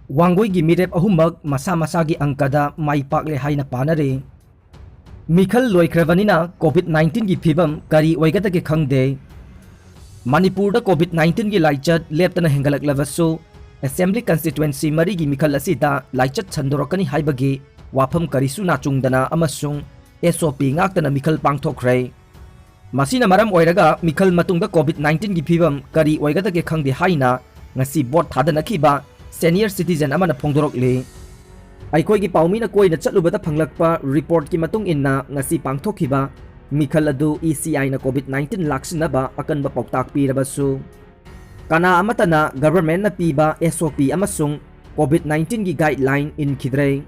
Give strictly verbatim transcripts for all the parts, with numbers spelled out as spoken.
ꯋꯥꯡꯒꯣꯏꯒꯤ ꯃꯤꯔꯦꯞ ꯑꯍꯨꯝꯃꯛ ꯃꯁꯥ ꯃꯁꯥꯒꯤ ꯑꯪꯀꯗ ꯃꯥꯏ ꯄꯥꯛꯂꯦ ꯍꯥꯏꯅ ꯄꯥꯅꯔꯤ꯫ ꯃꯤꯈꯜ ꯂꯣꯏꯈ꯭ꯔꯕꯅꯤꯅ COVID nineteen ꯒꯤ ꯐꯤꯕꯝ ꯀꯔꯤ ꯑꯣꯏꯒꯗꯒꯦ ꯈꯪꯗꯦ꯫ ꯃꯅꯤꯄꯨꯔꯗ COVID nineteen ꯒꯤ ꯂꯥꯏꯆꯠ ꯂꯦꯞꯇꯅ ꯍꯦꯟꯒꯠꯂꯛꯂꯕꯁꯨ, Assembly Constituency ꯃꯔꯤꯒꯤ ꯃꯤꯈꯜ ꯑꯁꯤꯗ ꯂꯥꯏꯆꯠ ꯁꯟꯗꯣꯔꯛꯀꯅꯤ ꯍꯥꯏꯕꯒꯤ ꯋꯥꯐꯝ ꯀꯔꯤꯁꯨ ꯅꯥꯆꯨꯡꯗꯅ ꯑꯃꯁꯨꯡ S O P ꯉꯥꯛꯇꯅ ꯃꯤꯈꯜ ꯄꯥꯡꯊꯣꯛꯈ꯭ꯔꯦ꯫ ꯃꯁꯤꯅ ꯃꯔꯝ ꯑꯣꯏꯔꯒ ꯃꯤꯈꯜ ꯃꯇꯨꯡꯗ COVID nineteen ꯒꯤ ꯐꯤꯕꯝ ꯀꯔꯤ ꯑꯣꯏꯒꯗꯒꯦ ꯈꯪꯗꯦ ꯍꯥꯏꯅ ꯉꯁꯤ ꯚꯣꯠ ꯊꯥꯗꯅꯈꯤꯕ senior citizen ꯑꯃꯅ ꯐꯣꯡꯗꯣꯔꯛꯂꯤ꯫ ꯑꯩꯈꯣꯏꯒꯤ ꯄꯥꯎꯃꯤꯅ ꯀꯣꯏꯅ ꯆꯠꯂꯨꯕꯗ ꯐꯪꯂꯛꯄ ꯔꯤꯄꯣꯔꯠꯀꯤ ꯃꯇꯨꯡ ꯏꯟꯅ, ꯉꯁꯤ ꯄꯥꯡꯊꯣꯛꯈꯤꯕ ꯃꯤꯈꯜ ꯑꯗꯨ E C I ꯅ COVID nineteen ꯂꯥꯛꯁꯤꯟꯅꯕ ꯑꯀꯟꯕ ꯄꯥꯎꯇꯥꯛ ꯄꯤꯔꯕꯁꯨ, ꯀꯅꯥ ꯑꯃꯠꯇꯅ government ꯅ ꯄꯤꯕ S O P ꯑꯃꯁꯨꯡ COVID nineteen ꯒꯤ guideline ꯏꯟꯈꯤꯗ꯭ꯔꯦ꯫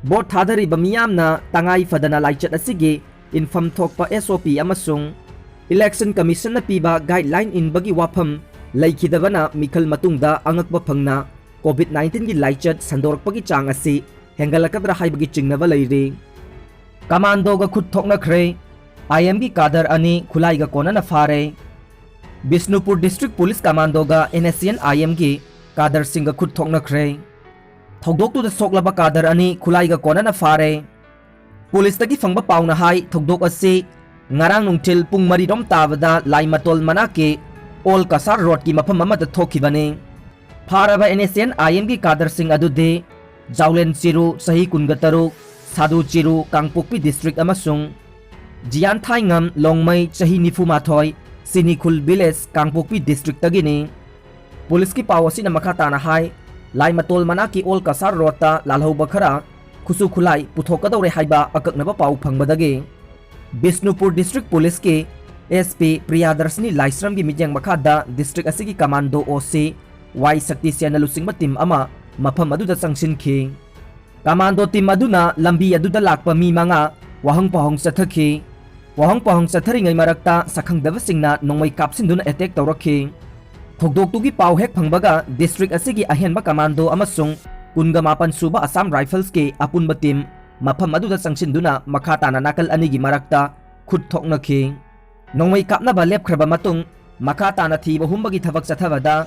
ꯚꯣꯠ ꯊꯥꯗꯔꯤꯕ ꯃꯤꯌꯥꯝꯅ ꯇꯉꯥꯏ ꯐꯗꯅ ꯂꯥꯏꯆꯠ ꯑꯁꯤꯒꯤ ꯏꯟꯐꯝ ꯊꯣꯛꯄ S O P ꯑꯃꯁꯨꯡ Election Commission ꯅ ꯄꯤꯕ guideline ꯏꯟꯕꯒꯤ ꯋꯥꯐꯝ ꯂꯩꯈꯤꯗꯕꯅ ꯃꯤꯈꯜ ꯃꯇꯨꯡꯗ ꯑꯉꯛꯄ ꯐꯪꯅ COVID nineteen ꯒꯤ ꯂꯥꯏꯆꯠ ꯁꯟꯗꯣꯔꯛꯄꯒꯤ ꯆꯥꯡ ꯑꯁꯤ ꯍꯦꯟꯒꯠꯂꯛꯀꯗ꯭ꯔꯥ ꯍꯥꯏꯕꯒꯤ ꯆꯤꯡꯅꯕ ꯂꯩꯔꯤ꯫ ꯀꯃꯥꯟꯗꯣꯒ ꯈꯨꯠ ꯊꯣꯛꯅꯈ꯭ꯔꯦ꯫ I M ꯒꯤ ꯀꯥꯗꯔ ꯑꯅꯤ ꯈꯨꯠꯂꯥꯏꯒ ꯀꯣꯟꯅꯅ ꯐꯥꯔꯦ꯫ Bishnupur District Police ꯀꯃꯥꯟꯗꯣꯒ N S C N I M ꯒꯤ ꯀꯥꯗꯔꯁꯤꯡꯒ ꯈꯨꯠ ꯊꯣꯛꯅꯈ꯭ꯔꯦ꯫ ꯊꯧꯗꯣꯛꯇꯨꯗ ꯁꯣꯛꯂꯕ ꯀꯥꯗꯔ ꯑꯅꯤ ꯈꯨꯠꯂꯥꯏꯒ ꯀꯣꯟꯅꯅ ꯐꯥꯔꯦ꯫ ꯄꯨꯂꯤꯁꯇꯒꯤ ꯐꯪꯕ ꯄꯥꯎꯅ ꯍꯥꯏ, ꯊꯧꯗꯣꯛ ꯑꯁꯤ ꯉꯔꯥꯡ ꯅꯨꯡꯊꯤꯜ ꯄꯨꯡ ꯃꯔꯤꯔꯣꯝ ꯇꯥꯕꯗ ꯂꯥꯏꯃꯇꯣꯜ ꯃꯅꯥꯛꯀꯤ ꯑꯣꯜ ꯀꯁꯥꯔ ꯔꯣꯗꯀꯤ ꯃꯐꯝ ꯑꯃꯗ ꯊꯣꯛꯈꯤꯕꯅꯤ꯫ ꯐꯥꯔꯕ N S C N I M ꯒꯤ ꯀꯥꯗꯔꯁꯤꯡ ꯑꯗꯨꯗꯤ ꯖꯥꯎꯂꯦꯟ ꯆꯤꯔꯨ, ꯆꯍꯤ ꯀꯨꯟꯒ ꯇꯔꯨꯛ, ꯁꯥꯗꯨ ꯆꯤꯔꯨ, ꯀꯥꯡꯄꯣꯛꯄꯤ District, ꯑꯃꯁꯨꯡ ꯖꯤꯌꯥꯟ ꯊꯥꯏꯉꯝ ꯂꯣꯡꯃꯩ, ꯆꯍꯤ ꯅꯤꯐꯨ ꯃꯥꯊꯣꯏ, ꯁꯤꯅꯤꯈꯨꯜ Village, ꯀꯥꯡꯄꯣꯛꯄꯤ District ꯇꯒꯤꯅꯤ꯫ ꯄꯨꯂꯤꯁꯀꯤ ꯄꯥꯎ ꯑꯁꯤꯅ ꯃꯈꯥ ꯇꯥꯅ ꯍꯥꯏ, ꯂꯥꯏꯃꯇꯣꯜ ꯃꯅꯥꯛꯀꯤ ꯑꯣꯜ ꯀꯁꯥꯔ ꯔꯣꯗꯇ ꯂꯥꯜꯍꯧꯕ ꯈꯔ ꯈꯨꯠꯁꯨ ꯈꯨꯠꯂꯥꯏ ꯄꯨꯊꯣꯛꯀꯗꯧꯔꯦ ꯍꯥꯏꯕ ꯑꯀꯛꯅꯕ ꯄꯥꯎ ꯐꯪꯕꯗꯒꯤ ꯕꯤꯁꯅꯨꯄꯨꯔ District Police ꯀꯤ S P ꯄ꯭ꯔꯤꯌꯥꯗꯔꯁꯤꯅꯤ ꯂꯥꯏꯁ꯭ꯔꯝꯒꯤ ꯃꯤꯠꯌꯦꯡ ꯃꯈꯥꯗ district ꯑꯁꯤꯒꯤ ꯀꯃꯥꯟꯗꯣ O C Y ꯁꯛꯇꯤꯁꯦꯟꯅ ꯂꯨꯆꯤꯡꯕ team ꯑꯃ ꯃꯐꯝ ꯑꯗꯨꯗ ꯆꯪꯁꯤꯟꯈꯤ꯫ ꯀꯃꯥꯟꯗꯣ team ꯑꯗꯨꯅ ꯂꯝꯕꯤ ꯑꯗꯨꯗ ꯂꯥꯛꯄ ꯃꯤ ꯃꯉꯥ ꯋꯥꯍꯪ ꯄꯥꯎꯍꯪ ꯆꯠꯊꯈꯤ꯫ ꯋꯥꯍꯪ ꯄꯥꯎꯍꯪ ꯆꯠꯊꯔꯤꯉꯩ ꯃꯔꯛꯇ ꯁꯛꯈꯪꯗꯕꯁꯤꯡꯅ ꯅꯣꯡꯃꯩ ꯀꯥꯞꯁꯤꯟꯗꯨꯅ attack ꯇꯧꯔꯛꯈꯤ꯫ ꯊꯧꯗꯣꯛꯇꯨꯒꯤ ꯄꯥꯎ ꯍꯦꯛ ꯐꯪꯕꯒ district ꯑꯁꯤꯒꯤ ꯑꯍꯦꯟꯕ ꯀꯃꯥꯟꯗꯣ ꯑꯃꯁꯨꯡ ꯀꯨꯟꯒ ꯃꯥꯄꯟ ꯁꯨꯕ Assam Rifles ꯀꯤ ꯑꯄꯨꯟꯕ team ꯃꯐꯝ ꯑꯗꯨꯗ ꯆꯪꯁꯤꯟꯗꯨꯅ ꯃꯈꯥ ꯇꯥꯅ ꯅꯥꯀꯜ ꯑꯅꯤꯒꯤ ꯃꯔꯛꯇ ꯈꯨꯠ ꯊꯣꯛꯅꯈꯤ꯫ ꯅꯣꯡꯃꯩ ꯀꯥꯞꯅꯕ ꯂꯦꯞꯈ꯭ꯔꯕ ꯃꯇꯨꯡ, ꯃꯈꯥ ꯇꯥꯅ ꯊꯤꯕ ꯍꯨꯝꯕꯒꯤ ꯊꯕꯛ ꯆꯠꯊꯕꯗ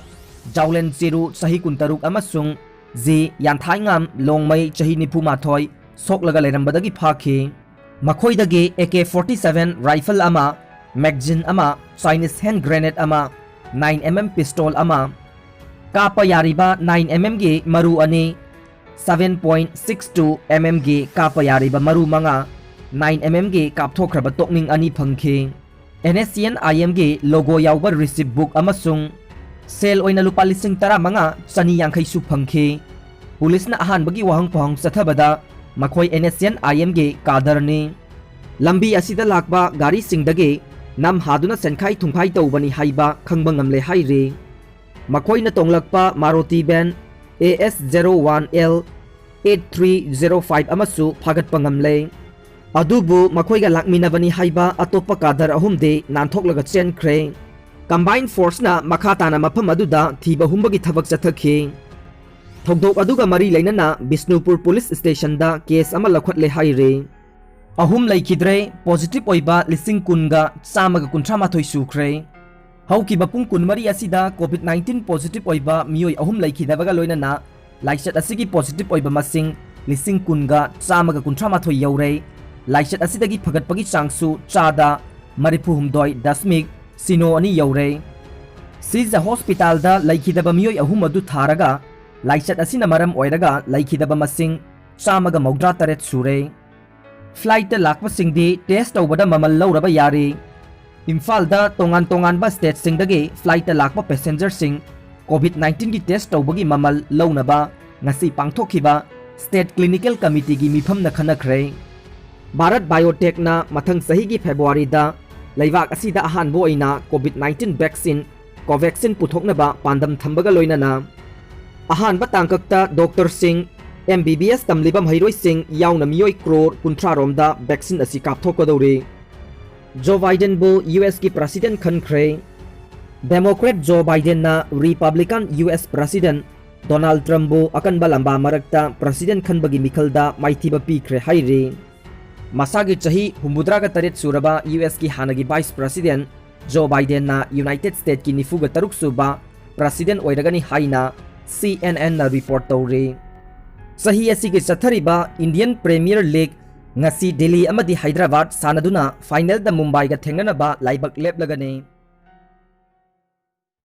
ꯖꯥꯎꯂꯦꯟ ꯆꯤꯔꯨ, ꯆꯍꯤ ꯀꯨꯟꯇꯔꯨꯛ, ꯑꯃꯁꯨꯡ ꯖꯤ ꯌꯥꯟꯊꯥꯏꯉꯥꯝ ꯂꯣꯡꯃꯩ, ꯆꯍꯤ ꯅꯤꯐꯨ ꯃꯥꯊꯣꯏ, ꯁꯣꯛꯂꯒ ꯂꯩꯔꯝꯕꯗꯒꯤ ꯐꯥꯈꯤ꯫ ꯃꯈꯣꯏꯗꯒꯤ A K forty seven rifle ꯑꯃ, magazine ꯑꯃ, Chinese hand grenade ꯑꯃ, nine M M pistol ꯑꯃ, ꯀꯥꯞꯄ ꯌꯥꯔꯤꯕ nine M M ꯒꯤ ꯃꯔꯨ ꯑꯅꯤ, seven point six two M M ꯒꯤ ꯀꯥꯞꯄ ꯌꯥꯔꯤꯕ ꯃꯔꯨ ꯃꯉꯥ, nine M M ꯒꯤ ꯀꯥꯞꯊꯣꯛꯈ꯭ꯔꯕ ꯇꯣꯛꯅꯤꯡ ꯑꯅꯤ ꯐꯪꯈꯤ꯫ N S C N I M ꯒꯤ logo ꯌꯥꯎꯕ receipt book ꯑꯃꯁꯨꯡ ꯁꯦꯜ ꯑꯣꯏꯅ ꯂꯨꯄꯥ ꯂꯤꯁꯤꯡ ꯇꯔꯥꯃꯉꯥ ꯆꯅꯤ ꯌꯥꯡꯈꯩꯁꯨ ꯐꯪꯈꯤ꯫ ꯄꯨꯂꯤꯁꯅ ꯑꯍꯥꯟꯕꯒꯤ ꯋꯥꯍꯪ ꯄꯥꯎꯍꯪ ꯆꯠꯊꯕꯗ ꯃꯈꯣꯏ N S C N I M ꯒꯤ cadre ꯅꯤ꯫ ꯂꯝꯕꯤ ꯑꯁꯤꯗ ꯂꯥꯛꯄ ꯒꯥꯔꯤꯁꯤꯡꯗꯒꯤ ꯅꯝ ꯍꯥꯗꯨꯅ ꯁꯦꯟꯈꯥꯏ ꯊꯨꯝꯈꯥꯏ ꯇꯧꯕꯅꯤ ꯍꯥꯏꯕ ꯈꯪꯕ ꯉꯝꯂꯦ ꯍꯥꯏꯔꯤ꯫ ꯃꯈꯣꯏꯅ ꯇꯣꯡꯂꯛꯄ Maruti van A S zero one L eight three zero five ꯑꯃꯁꯨ ꯐꯥꯒꯠꯄ ꯉꯝꯂꯦ꯫ ꯑꯗꯨꯕꯨ ꯃꯈꯣꯏꯒ ꯂꯥꯛꯃꯤꯟꯅꯕꯅꯤ ꯍꯥꯏꯕ ꯑꯇꯣꯞꯄ cadre ꯑꯍꯨꯝꯗꯤ ꯅꯥꯟꯊꯣꯛꯂꯒ ꯆꯦꯟꯈ꯭ꯔꯦ꯫ Combined force ꯅ ꯃꯈꯥ ꯇꯥꯅ ꯃꯐꯝ ꯑꯗꯨꯗ ꯊꯤꯕ ꯍꯨꯝꯕꯒꯤ ꯊꯕꯛ ꯆꯠꯊꯈꯤ꯫ ꯊꯧꯗꯣꯛ ꯑꯗꯨꯒ ꯃꯔꯤ ꯂꯩꯅꯅ ꯕꯤꯁꯅꯨꯄꯨꯔ police station ꯗ case ꯑꯃ ꯂꯧꯈꯠꯂꯦ ꯍꯥꯏꯔꯤ꯫ ꯑꯍꯨꯝ ꯂꯩꯈꯤꯗ꯭ꯔꯦ, positive ꯑꯣꯏꯕ ꯂꯤꯁꯤꯡ ꯀꯨꯟꯒ ꯆꯥꯝꯃꯒ ꯀꯨꯟꯊ꯭ꯔꯥ ꯃꯥꯊꯣꯏ ꯁꯨꯈ꯭ꯔꯦ꯫ ꯍꯧꯈꯤꯕ ꯄꯨꯡ ꯀꯨꯟꯃꯔꯤ ꯑꯁꯤꯗ COVID nineteen positive ꯑꯣꯏꯕ ꯃꯤꯑꯣꯏ ꯑꯍꯨꯝ ꯂꯩꯈꯤꯗꯕꯒ ꯂꯣꯏꯅꯅ ꯂꯥꯏꯆꯠ ꯑꯁꯤꯒꯤ positive ꯑꯣꯏꯕ ꯃꯁꯤꯡ ꯂꯤꯁꯤꯡ ꯀꯨꯟꯒ ꯆꯥꯝꯃꯒ ꯀꯨꯟꯊ꯭ꯔꯥ ꯃꯥꯊꯣꯏ ꯌꯧꯔꯦ꯫ ꯂꯥꯏꯆꯠ ꯑꯁꯤꯗꯒꯤ ꯐꯒꯠꯄꯒꯤ ꯆꯥꯡꯁꯨ ꯆꯥꯗ ꯃꯔꯤꯐꯨ ꯍꯨꯝꯗꯣꯏ ꯗꯁꯃꯤꯛ ꯁꯤꯅꯣ ꯑꯅꯤ ꯌꯧꯔꯦ꯫ ꯁꯤꯖ hospital ꯗ ꯂꯩꯈꯤꯗꯕ ꯃꯤꯑꯣꯏ ꯑꯍꯨꯝ ꯑꯗꯨ ꯊꯥꯔꯒ ꯂꯥꯏꯆꯠ ꯑꯁꯤꯅ ꯃꯔꯝ ꯑꯣꯏꯔꯒ ꯂꯩꯈꯤꯗꯕ ꯃꯁꯤꯡ ꯆꯥꯝꯃꯒ ꯃꯧꯗ꯭ꯔꯥ ꯇꯔꯦꯠ ꯁꯨꯔꯦ꯫ Flight ꯇ ꯂꯥꯛꯄꯁꯤꯡꯗꯤ test ꯇꯧꯕꯗ ꯃꯃꯜ ꯂꯧꯔꯕ ꯌꯥꯔꯤ꯫ ꯏꯝꯐꯥꯜꯗ ꯇꯣꯉꯥꯟ ꯇꯣꯉꯥꯟꯕ state ꯁꯤꯡꯗꯒꯤ flight ꯇ ꯂꯥꯛꯄ passenger ꯁꯤꯡ COVID nineteen ꯒꯤ test ꯇꯧꯕꯒꯤ ꯃꯃꯜ ꯂꯧꯅꯕ ꯉꯁꯤ ꯄꯥꯡꯊꯣꯛꯈꯤꯕ State Clinical Committee ꯒꯤ ꯃꯤꯐꯝꯅ ꯈꯟꯅꯈ꯭ꯔꯦ꯫ Bharat Biotech ꯅ ꯃꯊꯪ ꯆꯍꯤꯒꯤ February ꯗ ꯂꯩꯕꯥꯛ ꯑꯁꯤꯗ ꯑꯍꯥꯟꯕ ꯑꯣꯏꯅ COVID nineteen vaccine Covaxin ꯄꯨꯊꯣꯛꯅꯕ ꯄꯥꯟꯗꯝ ꯊꯝꯕꯒ ꯂꯣꯏꯅꯅ ꯑꯍꯥꯟꯕ ꯇꯥꯡꯀꯛꯇ doctor ꯁꯤꯡ, M B B S ꯇꯝꯂꯤꯕ ꯃꯍꯩꯔꯣꯏꯁꯤꯡ ꯌꯥꯎꯅ ꯃꯤꯑꯣꯏ crore ꯀꯨꯟꯊ꯭ꯔꯥ ꯔꯣꯝꯗ vaccine ꯑꯁꯤ ꯀꯥꯞꯊꯣꯛꯀꯗꯧꯔꯤ꯫ Joe Biden ꯕꯨ U S ꯀꯤ president ꯈꯟꯈ꯭ꯔꯦ꯫ Democrat Joe Biden ꯅ Republican U S president Donald Trump ꯕꯨ ꯑꯀꯟꯕ ꯂꯝꯕꯥ ꯃꯔꯛꯇ president ꯈꯟꯕꯒꯤ ꯃꯤꯈꯜꯗ ꯃꯥꯏꯊꯤꯕ ꯄꯤꯈ꯭ꯔꯦ ꯍꯥꯏꯔꯤ꯫ ꯃꯁꯥꯒꯤ ꯆꯍꯤ ꯍꯨꯝꯐꯨꯇꯔꯥꯒ ꯇꯔꯦꯠ ꯁꯨꯔꯕ U S ꯀꯤ ꯍꯥꯟꯅꯒꯤ vice president Joe Biden ꯅ United States ꯀꯤ ꯅꯤꯐꯨꯒ ꯇꯔꯨꯛ ꯁꯨꯕ president ꯑꯣꯏꯔꯒꯅꯤ ꯍꯥꯏꯅ ꯁꯤ ꯑꯦꯟ ꯑꯦꯟꯅ ꯔꯤꯄꯣꯔꯠ ꯇꯧꯔꯤ꯫ ꯆꯍꯤ ꯑꯁꯤꯒꯤ ꯆꯠꯊꯔꯤꯕ ꯏꯟꯗꯤꯌꯟ ꯄ꯭ꯔꯤꯃꯤꯌꯔ ꯂꯤꯒ ꯉꯁꯤ ꯗꯤꯜꯂꯤ ꯑꯃꯗꯤ ꯍꯥꯏꯗ꯭ꯔꯕꯥꯗ ꯁꯥꯟꯅꯗꯨꯅ ꯐꯥꯏꯅꯦꯜꯗ ꯃꯨꯝꯕꯥꯏꯒ ꯊꯦꯡꯅꯅꯕ ꯂꯥꯏꯕꯛ ꯂꯦꯞꯂꯒꯅꯤ꯫